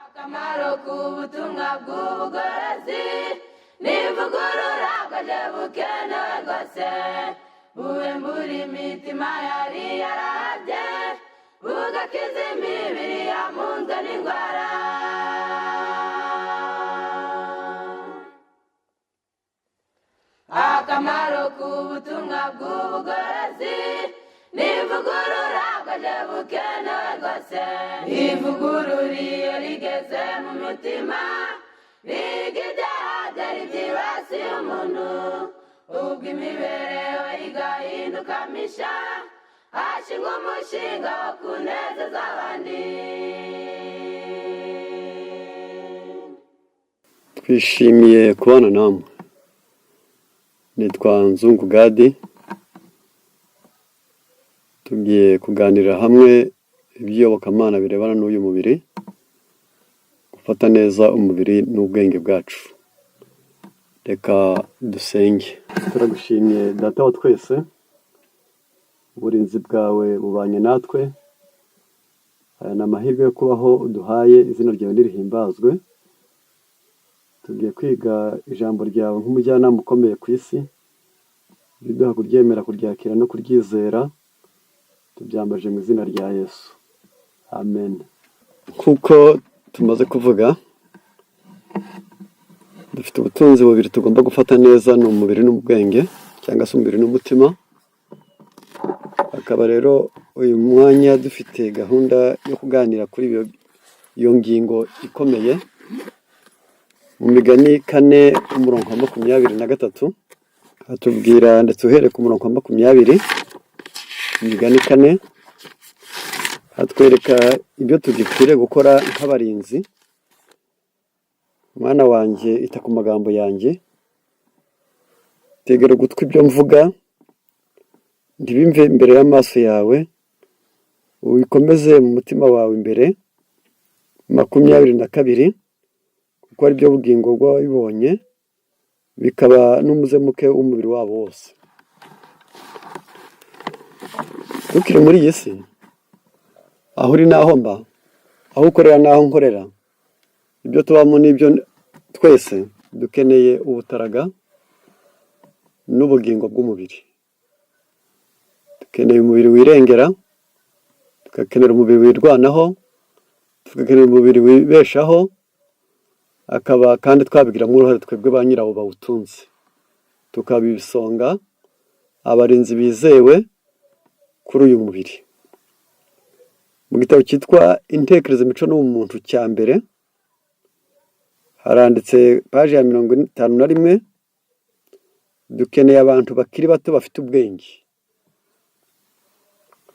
Akamaro k'ubutumwa bw'ubugorozi n'ivugurura bwaje bukenewe rwose, buhembura imitima yari yarahabye, bugakiza imibiri yamunzwe n'indwara. Akamaro k'ubutumwa bw'ubugorozi n'ivugurura bwaje bukenewe rwose. Ivugurura iyo rigeze mu mutima, riga ibyaha byari byibasiye umuntu, ubwo imibereho igahinduka misha, hashingwa umushinga wo kunezeza abandi. Twishimiye kubana namwe. Nitwa Nzungu Gadi, tugiye kuganirira hamwe iby'iyobokamana birebana n'uyu mubiri, gufata neza umubiri n'ubwenge bwacu. Reka dusenge. Turagushimye Data wa twese, uburinzi bwawe bubanye natwe, aya ni amahirwe yo kubaho uduhaye, izina ryawe nirihimbazwe. Tugiye kwiga ijambo ryawe nk'umujyanama ukomeye ku isi, riduha kuryemera, kuryakira no kuryizera, tubyambaje mu izina rya Yesu. Amen. Nk'uko tumaze kuvuga, dufite ubutunzi bubiri tugomba gufata neza, ni umubiri n'ubwenge, cyangwa se umubiri n'umutima. Akaba rero uyu mwanya dufite gahunda yo kuganira kuri iyo ngingo ikomeye. Mu Migani 4 umurongo wa 23 hatubwira, ndetse uhereye ku murongo wa 20, Imigani 4 hatwereka ibyo tugikwiriye gukora nk'abarinzi. Mwana wanjye, ita ku magambo yanjye, tegera ugutwi ibyo mvuga, ntibimve imbere y'amaso yawe, ubikomeze mu mutima wawe imbere. 22, kuko ari byo bugingo bw'ababibonye, bikaba n'umuzemuke w'umubiri wabo wose. Tukiri muri iyi si, aho uri n'aho mba, aho ukorera n'aho nkorera, ibyo tubamo n'ibyo twese dukeneye ubutaraga n'ubugingo bw'umubiri. Dukeneye umubiri wirengera, tugakenera umubiri wirwanaho, tugakenera umubiri wibeshaho, akaba kandi twabigiramo uruhare twebwe ba nyirawo bawutunze, tukaba ibisonga, abarinzi bizewe kuri uyu mubiri. Mu gitabo cyitwa Intekerezo, Imico n'Ubumuntu cya mbere, haranditse paji ya 51: dukeneye abantu bakiri bato bafite ubwenge,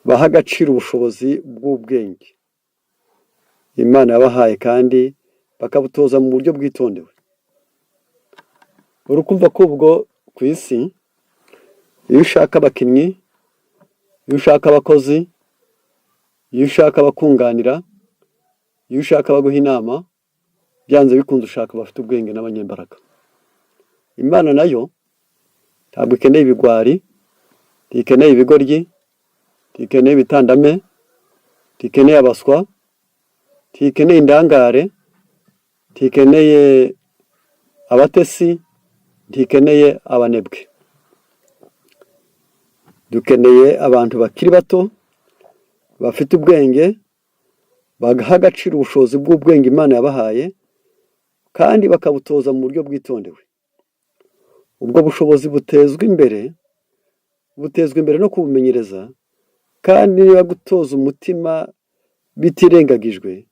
baha agaciro ubushobozi bw'ubwenge Imana yabahaye kandi bakabutoza mu buryo bwitondewe. Urukumva ko ubwo ku isi, iyo ushaka abakinnyi, iyo ushaka abakozi, iyo ushaka abakunganira, iyo ushaka abaguha inama, byanze bikunze ushaka abafite ubwenge n'abanyembaraga. Imana nayo ntabwo ikeneye ibigwari, ntikeneye ibigoryi, ntikeneye ibitandame, ntikeneye abaswa, ntikeneye indangare, ntikeneye abatesi, ntikeneye abanebwe. Dukeneye abantu bakiri bato bafite ubwenge, bagaha agaciro ubushobozi bw'ubwenge Imana yabahaye, kandi bakabutoza mu buryo bwitondewe. Ubwo bushobozi butezwa imbere, butezwa imbere no kubumenyereza, kandi niba gutoza umutima bitirengagijwe,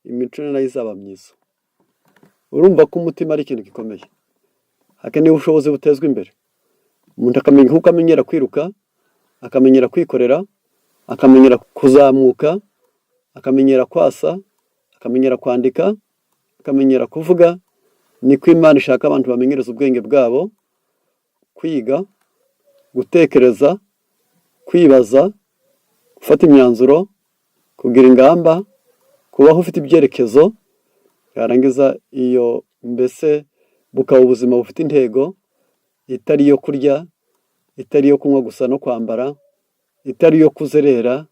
imico nayo izaba myiza. Urumva ko umutima ari ikintu gikomeye. Hakenewe ubushobozi butezwa imbere, umuntu akamenya nk'uko amenyera kwiruka, akamenyera kwikorera, akamenyera kuzamuka, akamenyera kwasa, akamenyera kwandika, akamenyera kuvuga. Niko Imana ishaka abantu bamenyereza ubwenge bwabo kwiga, gutekereza, kwibaza, gufata imyanzuro, kugira ingamba, kubaho ufite ibyerekezo, yarangiza iyo mbese bukaba ubuzima bufite intego, itari iyo kurya, itari iyo kunywa gusa no kwambara, itari iyo kuzerera,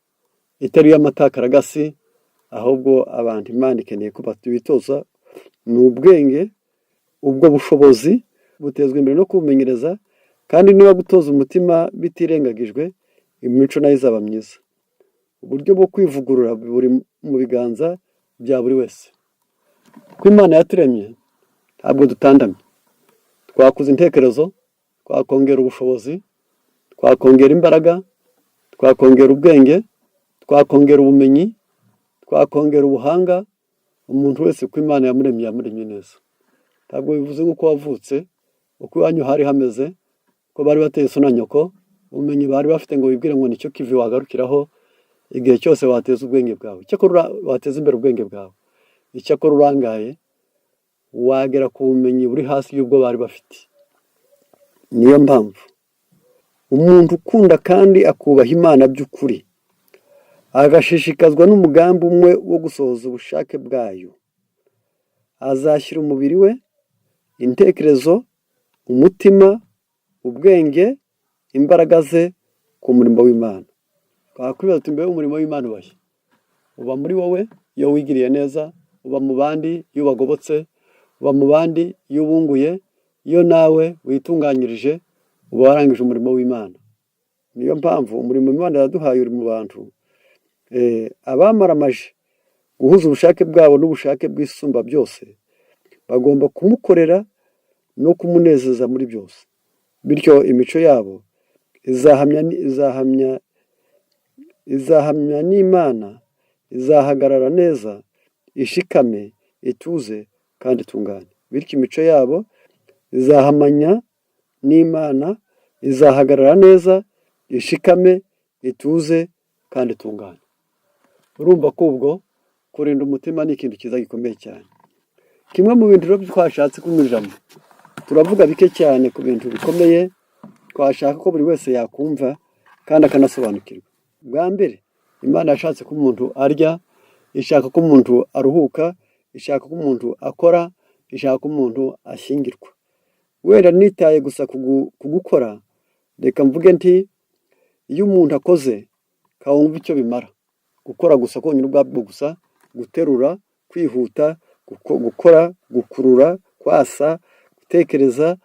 itari iy'amatakaragasi, Ahubwo abantu Imana ikeneye ko bitoza ni ubwenge. Ubwo bushobozi butezwa imbere no kubumenyereza, kandi niba gutoza umutima bitirengagijwe, imico nayo izaba myiza. Uburyo bwo kwivugurura buri mu biganza bya buri wese. Uko Imana yaturemye, ntabwo dutandamye. Twakuza intekerezo, twakongera ubushobozi, twakongera imbaraga, twakongera ubwenge, twakongera ubumenyi, twakongera ubuhanga. Umuntu wese uko Imana yamuremye, yamuremye neza. Ntabwo bivuze nk'uko wavutse, uko iwanyu hari hameze, ko bari bateye so na nyoko, ubumenyi bari bafite, ngo wibwire ngo nicyo kivi wagarukiraho. Igihe cyose wateza ubwenge bwawe, icyakora wateza imbere ubwenge bwawe, icyakora urangaye wagera ku bumenyi buri hasi y'ubwo bari bafite. Niyo mpamvu umuntu ukunda kandi akubaha Imana by'ukuri, agashishikazwa n'umugambi umwe wo gusohoza ubushake bwayo, azashyira umubiri we, intekerezo, umutima, ubwenge, imbaraga ze ku murimo w'Imana. Twakwibaza uti: "Mbere umurimo w'Imana ubahe?" Uba muri wowe iyo wigiriye neza, uba mu bandi iyo ubagobotse, uba mu bandi iyo ubunguye. Iyo nawe witunganyirije, uba warangije umurimo w'Imana. Niyo mpamvu umurimo Imana yaduhaye uri mu bantu. Abamaramaje guhuza ubushake bwabo n'ubushake bw'Isumba byose bagomba kumukorera no kumunezeza muri byose. Bityo imico yabo izahamya n'Imana, izahagarara neza, ishikame, ituze kandi itungane. Bityo imico yabo izahamanya n'Imana, izahagarara neza, ishikame, ituze kandi itungane. Urumva ko ubwo kurinda umutima ni ikintu cyiza gikomeye cyane. Kimwe mu bintu rero twashatse kunyujamo, turavuga bike cyane ku bintu bikomeye twashaka ko buri wese yakumva kandi akanasobanukirwa. Bwa mbere, Imana yashatse ko umuntu arya, ishaka ko umuntu aruhuka, ishaka ko umuntu akora, ishaka ko umuntu ashyingirwa. Wenda nitaye gusa ku gukora, reka mvuge nti: iyo umuntu akoze, kawumva icyo bimara. Gukora gusa konyine ubwabwo gusa, guterura, kwihuta, gukora, gukurura, kwasa, gutekereza,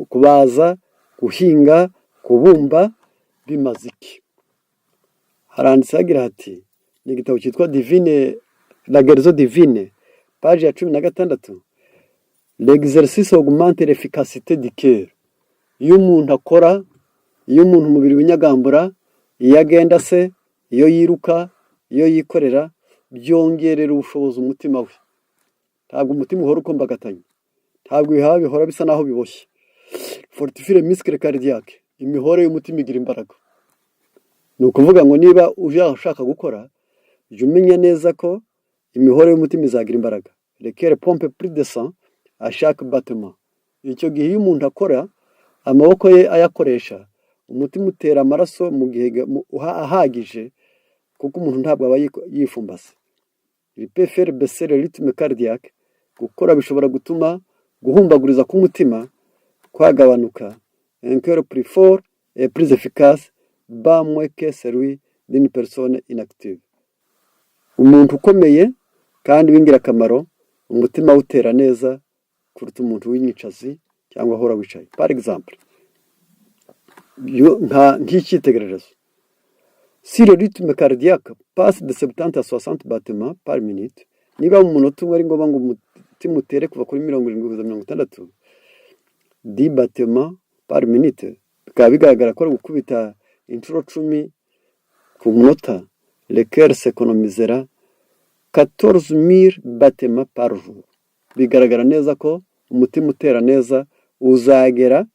kubaza, guhinga, kubumba, bimaze iki? Haranditse hagira hati, ni igitabo cyitwa Divine, La Guérison Divine, paji ya 16: "L'exercice augmente l'efficacité du cœur." Iyo umuntu akora, iyo umuntu umubiri winyagambura, iyo agenda se, iyo yiruka, iyo yikorera, byongerera ubushobozi umutima we. Ntabwo umutima uhora ukombagatanya, ntabwo ibihaha bihora bisa naho biboshye. Fortifie les muscles cardiaques, imihore y'umutima igira imbaraga. Ni ukuvuga ngo niba ushaka gukora, jya umenya neza ko imihore y'umutima izagira imbaraga. Le cœur pompe plus de sang à chaque battement. Icyo gihe iyo umuntu akora, amaboko ye ayakoresha, umutima utera amaraso mu gihe ahagije, kuko umuntu ntabwo aba yifumbase. Il peut faire baisser le rythme cardiaque. Gukora bishobora gutuma guhumbaguriza k'umutima kwagabanuka. Un cœur plus fort et plus efficace bat moins que celui d'une personne inactive. Umuntu ukomeye kandi w'ingirakamaro, umutima utera neza kuruta umuntu w'inyicazi cyangwa ahora wicaye. Par exemple, nk'icyitegererezo, si le rythme cardiaque passe de 70 à 60 battements par minute, niba mu munota umwe ari ngombwa ngo umutima utere kuva kuri 70 kugeza 60 dix battements par minute, bikaba bigaragara ko ari gukubita inshuro 10 ku munota, le cœur s'économisera 14 000 battements par jour. Bigaragara neza ko umutima utera neza uzagera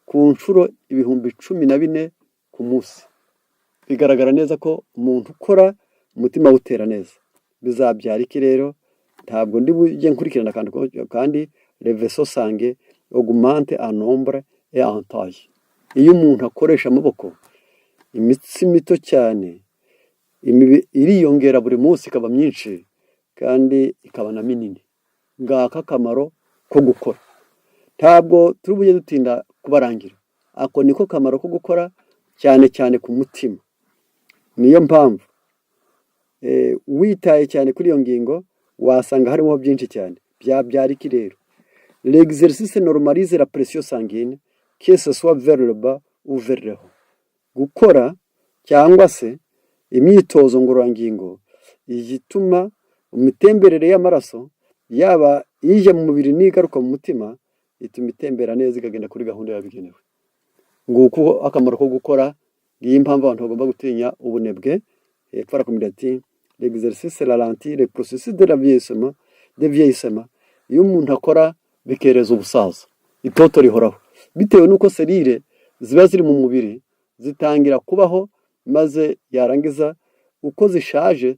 ku nshuro 14 000 ku munsi. Bigaragara neza ko umuntu ukora, umutima utera neza. Bizabyara iki rero? Ntabwo ndi bujye nkurikirana akantu kandi. Les vaisseaux sanguins augmentent en nombre et en taille. Iyo umuntu akoresha amaboko, imitsi mito cyane iriyongera buri munsi, ikaba myinshi kandi ikaba na minini. Ngaka akamaro ko gukora. Ntabwo turi bujye dutinda kubarangira. Ako niko kamaro ko gukora, cyane cyane ku mutima. Niyo mpamvu Witaye cyane kuri iyo ngingo, wasanga harimo byinshi cyane. Byabyara iki rero? L'exercice normalise la pression sanguine, que ce soit vers le bas ou vers le haut. Gukora cyangwa se imyitozo ngororangingo ituma imitemberere y'amaraso, yaba ijya mu mubiri n'igaruka mu mutima, ituma itembera neza, ikagenda kuri gahunda yabigenewe. Nguko akamaro ko gukora. Ngiyi impamvu abantu bagomba gutinya ubunebwe. Hepfo arakomeza ati: "L'exercice ralentit le processus de la vieillissement, de vieillissement." Iyo umuntu akora bikereza ubusaza, itoto rihoraho, bitewe n'uko cellules ziba ziri mu mubiri zitangira kubaho, maze yarangiza uko zishaje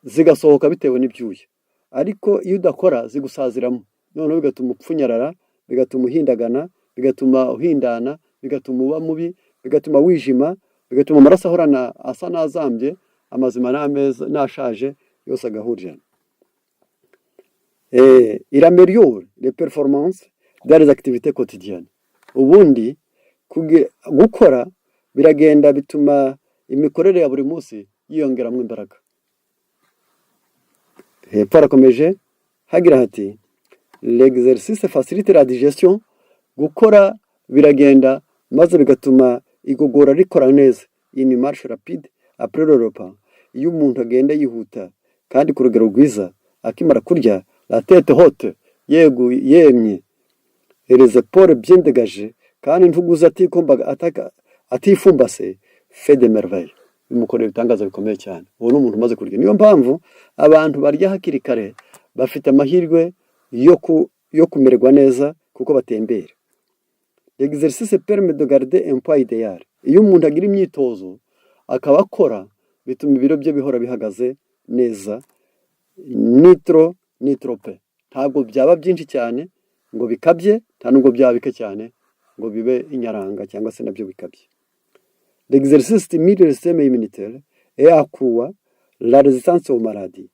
zigasohoka bitewe n'ibyuya. Ariko iyo udakora zigusaziramo, noneho bigatuma upfunyarara, bigatuma uhindagana, bigatuma uhindana, bigatuma uba mubi, bigatuma wijima, bigatuma amaraso ahorana asa n'azambye, amazima n'ameza n'ashaje yose agahurirana. Il améliore les performances dans les activités quotidiennes. Ubundi gukora biragenda bituma imikorere ya buri munsi yiyongeramo imbaraga. Hepfo harakomeje hagira hati: "L'exercice facilite la digestion." Gukora biragenda maze bigatuma igogora rikora neza. Une marche rapide après le repas, iyo umuntu agenda yihuta kandi ku rugero rwiza akimara kurya, la tête haute, yegu yemye, et les épaules bien dégagées, kandi intugu ze atifumbase, fait des merveilles, bimukorera ibitangaza bikomeye cyane. Uwo ni umuntu umaze kurya. Niyo mpamvu abantu barya hakiri kare bafite amahirwe yo kumererwa neza kuko batembera. L'exercice permet de garder un poids idéal. Iyo umuntu agira imyitozo akaba akora, bituma ibiro bye bihora bihagaze neza, ni trop ni trop peu. Ntabwo byaba byinshi cyane ngo bikabye, nta nubwo byaba bike cyane ngo bibe inyaranga cyangwa se nabyo bikabye. L'exercice stimule le système immunitaire et accroît la résistance aux maladies.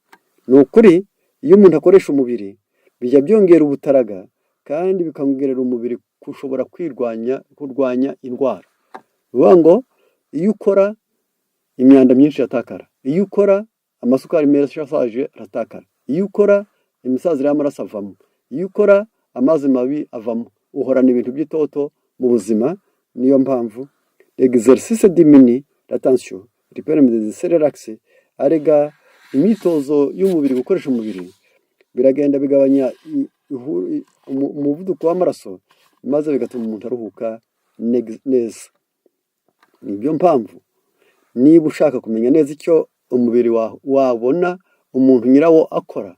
Ni ukuri, iyo umuntu akoresha umubiri bijya byongera ubutaraga kandi bikongerera umubiri gushobora kwirwanya, kurwanya indwara. Ni ukuvuga ngo iyo ukora, imyanda myinshi iratakara. Iyo ukora, amasukari menshi ashaje aratakara. Iyo ukora, imisazire y'amaraso avamo. Iyo ukora, amazi mabi avamo. Uhorana ibintu by'itoto mu buzima. Niyo mpamvu l'exercice diminue la tension, permet de se relaxer. Arega imyitozo y'umubiri, gukoresha umubiri biragenda bigabanya umuvuduko w'amaraso, maze bigatuma umuntu aruhuka neza. Nibyo mpamvu niba ushaka kumenya neza icyo umubiri wabona umuntu nyirawo akora,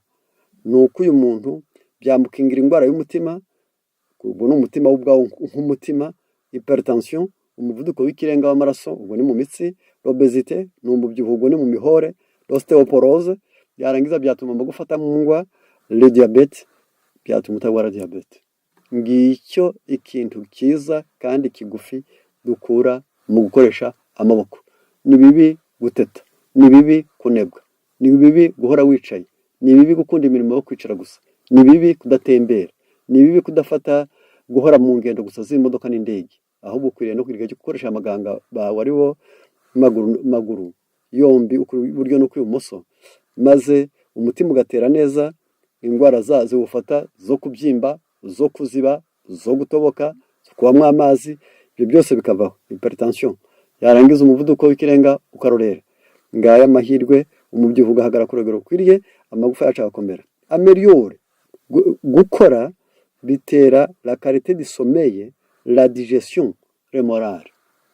ni uko uyu muntu byamukingira indwara y'umutima. Ubwo ni umutima wo ubwawo nk'umutima, hypertension, umuvuduko w'ikirenga w'amaraso, ubwo ni mu mitsi, l'obésité, ni umubyibuho, ubwo ni mu mihore, l'ostéoporose, byarangiza byatuma amagufa atamungwa, le diabète, byatuma utarwara diyabete. Ngicyo ikintu cyiza kandi kigufi dukura mu gukoresha amaboko. Ni bibi guteta, ni bibi kunebwa, ni bibi guhora wicaye, ni bibi gukunda imirimo yo kwicara gusa, ni bibi kudatembera, ni bibi kudafata guhora mu ngendo gusa z'imodoka n'indege. Ahubwo ukwiriye no kwiga gukoresha amaganga bawe, ari bo maguru yombi, iburyo no kw'ibumoso, maze umutima ugatera neza, indwara ziwufata zo kubyimba, zo kuziba, zo gutoboka, zo kubamo amazi, ibyo byose bikavaho, hypertension, yarangiza umuvuduko w'ikirenga ukarorera. Ngaya amahirwe: umubyibuho ugahagarara ku rugero rukwiriye, amagufa yacu agakomera. Améliore, gukora bitera la qualité du sommeil, la digestion, le moral.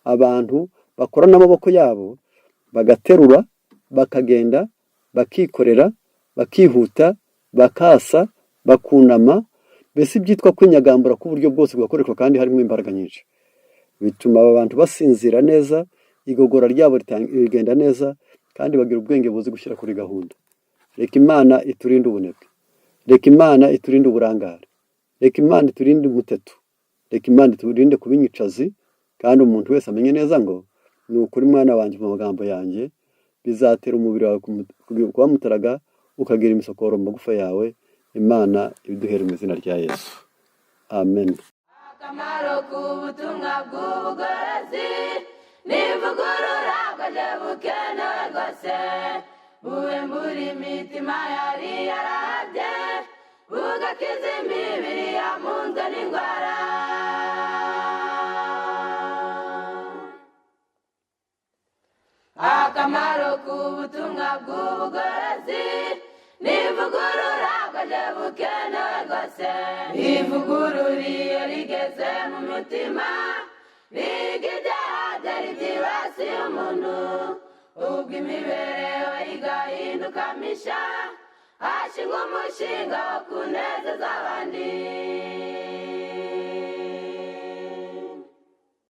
Abantu bakora n'amaboko yabo, bagaterura, bakagenda, bakikorera, bakihuta, bakasa, bakunama, mbese ibyitwa kwinyagambura k'uburyo bwose bugakoreshwa kandi harimo imbaraga nyinshi, bituma aba bantu basinzira neza, igogora ryabo rigenda neza, kandi bagira ubwenge buzi gushyira kuri gahunda. Reka Imana iturinde ubunebwe, reka Imana iturinde uburangare, reka Imana iturinde umuteto, reka Imana iturinde kuba inyicazi. Kandi umuntu wese amenye neza ngo ni ukuri, mwana wanjye, mu magambo yanjye, bizatera umubiri wawe kuba mutaraga, ukagira imisokoro mu magufa yawe. Imana ibiduhere mu izina rya Yesu, amen. Akamaro k'ubutumwa bw'ubugorozi n'ivugurura bwaje bukenewe rwose. Buhembura imitima yari yarahabye, bugakiza imibiri yamunzwe n'indwara. Akamaro k'ubutumwa bw'ubugorozi n'ivugurura bwaje bukenewe rwose. Ivugurura iyo rigeze mu mutima, riga ibyaha byari byibasiye umuntu, ubwo imibereho igahinduka misha, hashingwa umushinga wo kunezeza abandi.